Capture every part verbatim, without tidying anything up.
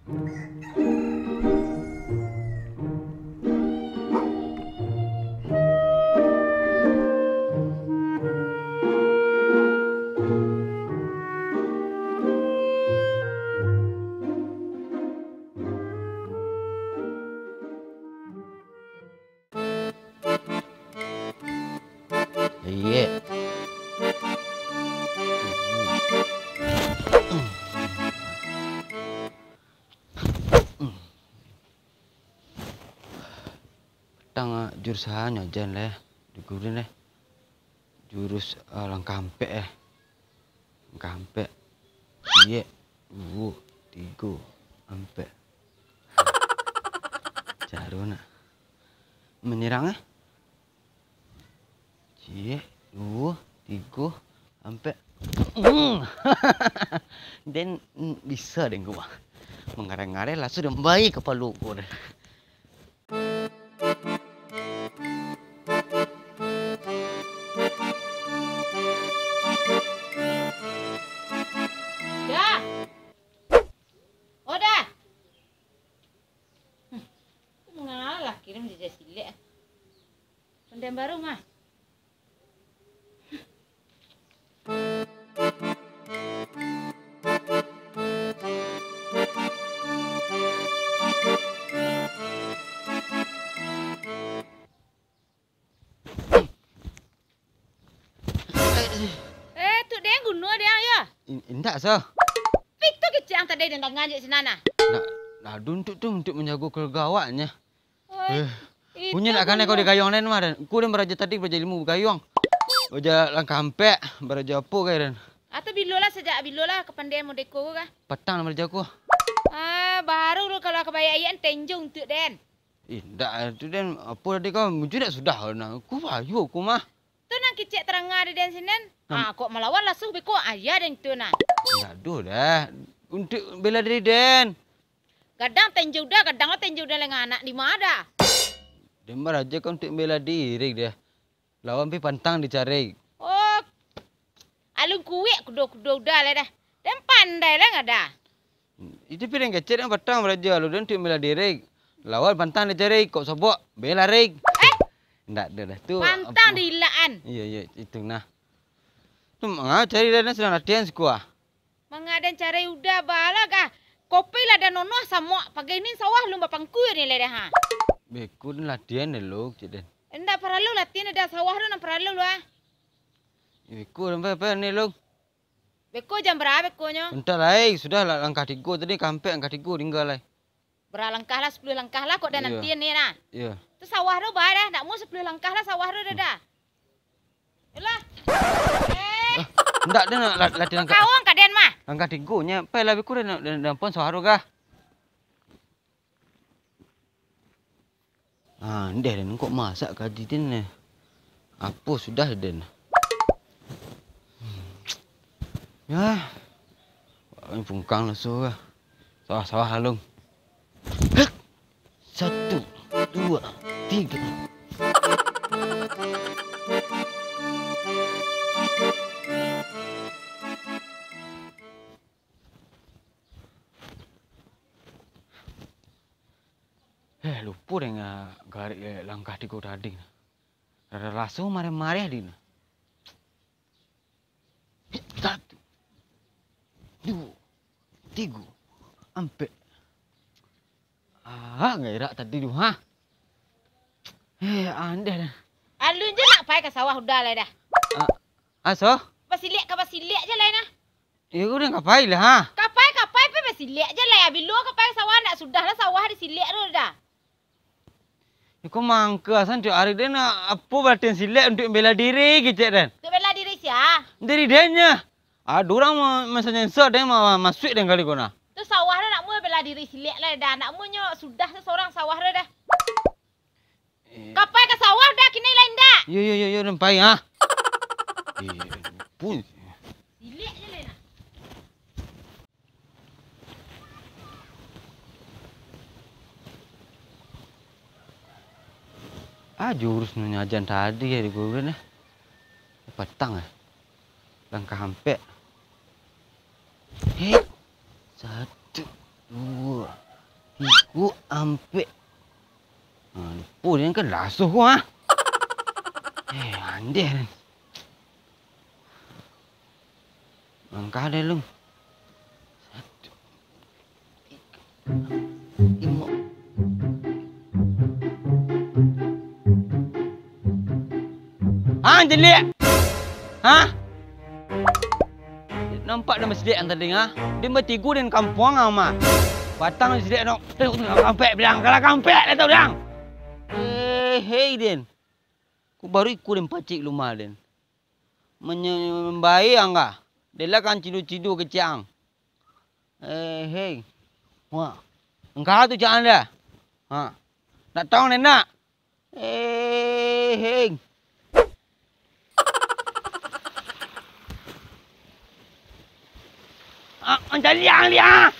Iyo. Patang, ah, jurus hanyo jan lah, di guru ni. Jurus, ah, langkah ampek, eh. Langkah ampek. Ciek, duo, tigo, ampek. Caro nak manyerang, eh. Ciek, duo, tigo, ampek. Mm. Den, mm, bisa den ko mah. Mangareh-ngareh langsung den bai kapalo ko deh. Dah. Oh, dah. Hmm. Mangalah kirim jajah silek. Pandai baru mah. Eh, tu den guno den, yo? In-, indak, Soh. Pitu kicik ang tadi den tangan je sinan, nah. Nak, nak duntuk tu untuk manjago keluarga awaknyo. Oi, eh, itu bunyi nak kanai kau guno. Digayuang den mah, den. Ku den baraja tadi, baraja ilmu bagayuang. Baraja langkah ampek, baraja apo kai den. Atau bilo lah, sajak bilo lah kapandian modeko ko kah? Patang lah baraja ku. Ah, baru lu kalau kabayaan tenjong tu den. Indak, tu den, apo tadi kau, mujur dak sudah nah. Ku bayu ku mah. Tu nan kicik taranga di den sinan. Nam- Ah, kok malawan lasuh beko ayah den tu nah. Indak doh dah. Untuk bela diri den. Gadang tenjo udah, gadang lah tenjo udah lengah anak di ma dah. Den baraja kan untuk bela diri dah. Lawan pi pantang dicari. Oh, alun kuik kudo-kudo udah lah dah. Den pandai lah ngadah. Itu pi den kecek, den patang baraja lu, den untuk bela diri. Lawan pantang dicari, kok sobok, bela rik. Eh? Ndak ada dah tu. Pantang apo? Diilakan. Iya, iya, itu nah. Tu manga cari dah, den sedang latihan sikuah. Mangadan carai udah bala kah? Kopi lah dah nonoh samuak, pagai ni sawah lun bapangkui ni lai dah, ha. Beko den latihan dulu, cik den. Indak paralu latihan, dah sawah tu nan paralu lu, ah. Beko sampai apa ni, Long? Beko jam bara bekonyo? Entah lai, sudah lah langkah tigo tadi, ka ampek langkah tigo tingga lai. Bara langkah lah, sapuluah langkah lah, kok dah. Iya. Nantian ni nah. Iya. Tu sawah tu bah dah, nak mu sapuluah langkah lah sawah tu dah, dah. Yalah. Eh. Ah, ndak, den nak la-, latihan langkah. Kawang ka den mah. Langkah tigo nya, pai lah beko dah, dah, dah pun sawah tu kah. Ah, ndeh den, kok masak kaji den ni. Apo sudah den. Ya. Pungkang lah suruh. Sawah-sawah alung. Hek! Satu, dua, tiga. Eh, lupo den, ah, garik, eh, langkah tigo tadi nah. Rada laso mareh-mareh di nah. Satu, duo, tigo, ampek. Ah, ngerak tadi tu, ha? Eh, andeh dah. Alun je nak pai ka sawah udah lah dah. Ah, aso? Basiliak ka basiliak je lah nah. Iyo, den ka pai lah, ha? Ka pai, ka pai, pai basiliak je lah. Bilo ka pai sawah, ndak sudah lah sawah disiliak tu dah. Iko mangko asan tiok ari den, apo balatihan silek untuak bela diri kecek den. Untuak bela diri sia? Diri den nyo. Ado urang ma-, masa nyensa den ma-, masuak den kali ko nah. Tu sawah tu nak mula bela diri silek lah dah. Nak mula nyo sudah tu sorang sawah tu dah. Eh. Ka pai ka sawah dah kini lain dak? Yo, yo, yo, yo, den pai, ha. Eh, pun. Silek je lah nah. Ah, jurus nan nyajan tadi ya di guru ni. Patang eh. Langkah ampek. Hei. Satu, dua, tigo, ampek. Ha, lupo den kan lasuah ko, ha. Eh, andeh den. Langkah den lu. Satu, tigo, limo. Ha, caliak! Ha? Nampak den basiliak ang tadi, ha? Den batigo den kampuang ang mah. Patang basiliak no. Eh, kampek bilang, kalah kampek dah tu, dang. Eh, hei, den. Ku baru iko den pacik lumah den. Manyambae ang kah? Den lah kan cido-cido kecek ang. Eh, hei. Wah. Engkau tu cak ang dah. Ha. Nak tong den nak? Eh, heng. Ah, mancaliak ang liak.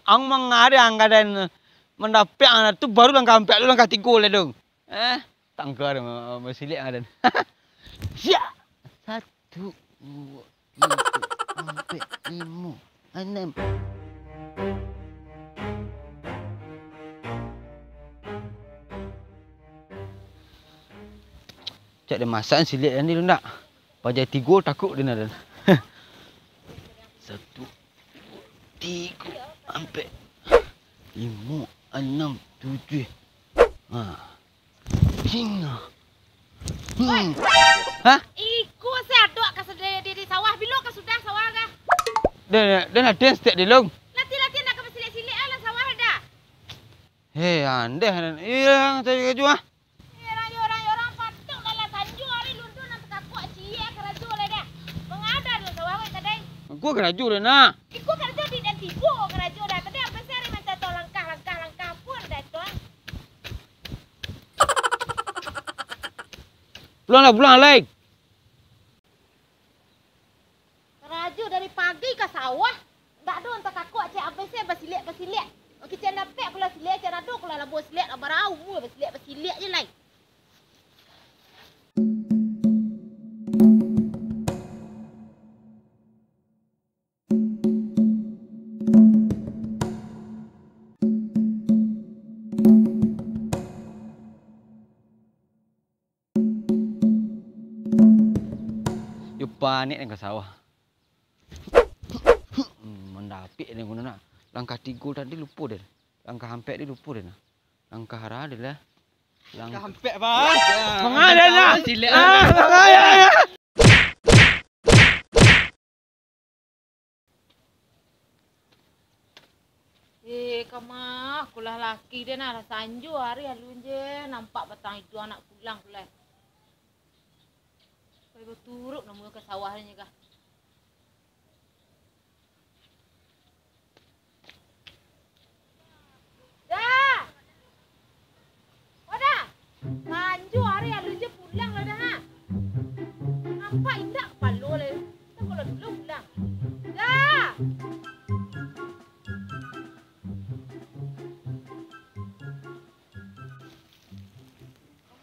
Ang mangarang kadan mandapek ang tu baru langkah ampek tu langkah tigo lah dong. Eh, tangka tu ma-, ma-, masiliak ang kadan. Siap. Satu, dua, tiga, ampek, limo, anam. Cak den masak siliak tadi tu ndak? Paja tigo takuk den adan. Satu, dua, tigo, ampek, limo, anam, tujuh. Ha. Cing. Hmm. Hah? Iko se adok ka sede-, di, di sawah. Bilo ka sudah sawah kah? Den, den aden stek di lung. Latiah-latiah nak ka basiliak-siliak lah sawah dah. Hei, andeh, andeh. Iyo, cari kaju ah. Eh, rayo, rayo, urang patok lah, lah sanjo ari lundu nan takakuak ciek karajo lah dah. Mangadan lah sawah weh tadai. Aku karajo dah nah. Iko karajo di dan tibo karajo dah. Tadi apa sih ari mancatau langkah, langkah, langkah pun dah itu ah. Pulang lah, pulang, Alek. Karajo dari pagi ka sawah, ndak ado nan takakuak, cek abih se basiliak-basiliak. Kecek dapek kula siliak, cek ado kula labo siliak, lah bara umua basiliak-basiliak je lai. Yo panek den ka sawah. Hmm, mandapik den guna nak. Langkah tigo tadi lupo den. Langkah ampek tadi lupo den. Langkah ara den lah. Langkah ampek, Bang. Manga den lah. Silek. Ah, manga den lah. Eh, kamah, kulah laki den lah, sanjo ari alun je, nampak batang iduang nak pulang kulah. Pai baturuk namuah ka sawah nyo kah. Dah! Oda, sanjo ari alun je pulang lah dah, ha. Nampak indak kapalo lai. Kita kalau dulu pulang. Dah.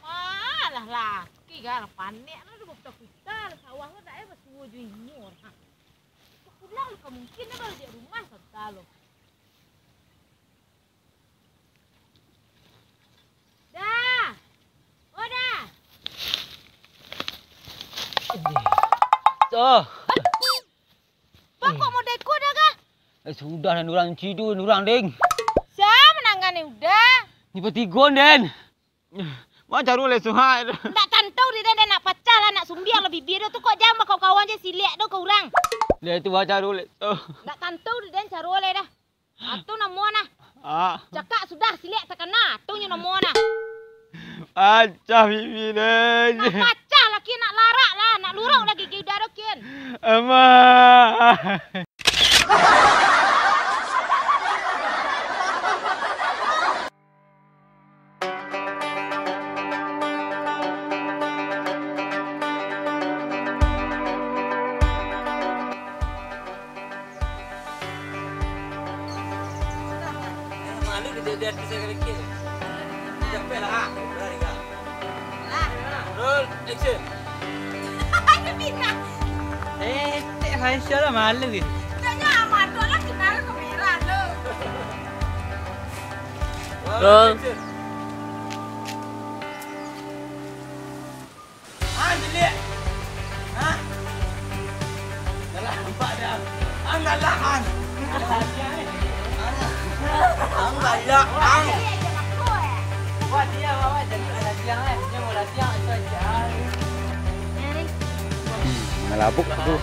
Malah laki kan, panek lah, dah baputar-putar sawah tu, dak eh, basuo jo inyo, ha. Pulang lah, mungkin dah baliak rumah, sabanta lo. Dah. Oh, dah. Tuh. Bang, kok model ko dah kah? Eh, sudah lah, urang cido, urang deng. Sia manangan ni udah? Ni patigon, den. Macam mana le suhai tu? Ndak tantu di den, den nak pacah lah, nak sumbiang lah bibia tu. Tu kok jam bakawan-kawan je silek tu ka urang. Dia tu macam mana le tu? Ndak tantu di den caro le dah. Atu namo nah. Ah. Cakak sudah silek takana, tu nyo namo nah. Pacah pipi den. Nak pacah laki nak larak lah, nak luruk lagi gigi udah dokin. Ama. Malu dia, dia, dia, dia, dia, dia. Capek lah, ah. Berani kah? Terus. Action. Ayo pindah. Eh, cek Aisyah lah malu gitu. Tanya Amadul lah kenal kamera tu. Roll. Action. Ah, jelik. Hah? Dah lah, nampak dah. Ang galak, ang. Ang galak, ang. Buat dia, bawa jadi latihan, eh. Dia mau latihan, itu aja. Hmm, ngalabuk tu.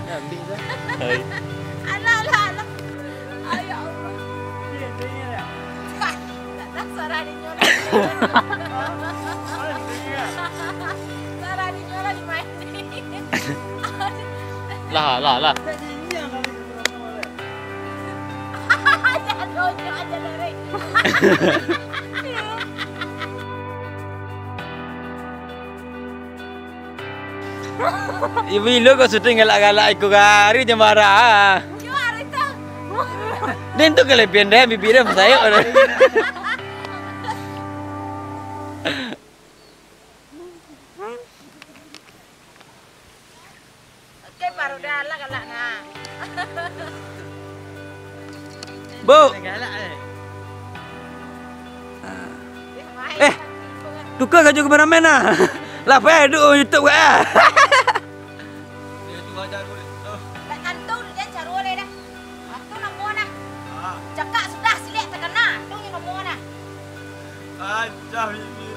Ambil dah. Hai. Alah, alah, alah. Ay, ya Allah. Tak, tak, suara dia nyolah. Suara dia nyolah di mana? Lah, lah, lah. Jangan lonjong aja, Derek. Iyo, bilo kau syuting galak-galak iko hari je marah. Yo, hari tu. Den tu kelebihan dia, bibir dia besayap. Oke, baru dah lah galak nah. Bu. Galak, eh. Ah. Eh, tukar baju kameramen lah. Lah, payah duduk YouTube kan. Tak kantung tu, jangan caruah lai dah. Ah, tu namo nah. Ah. Cakak sudah, silek takana. Tu nyo namo nah. Ancah ini.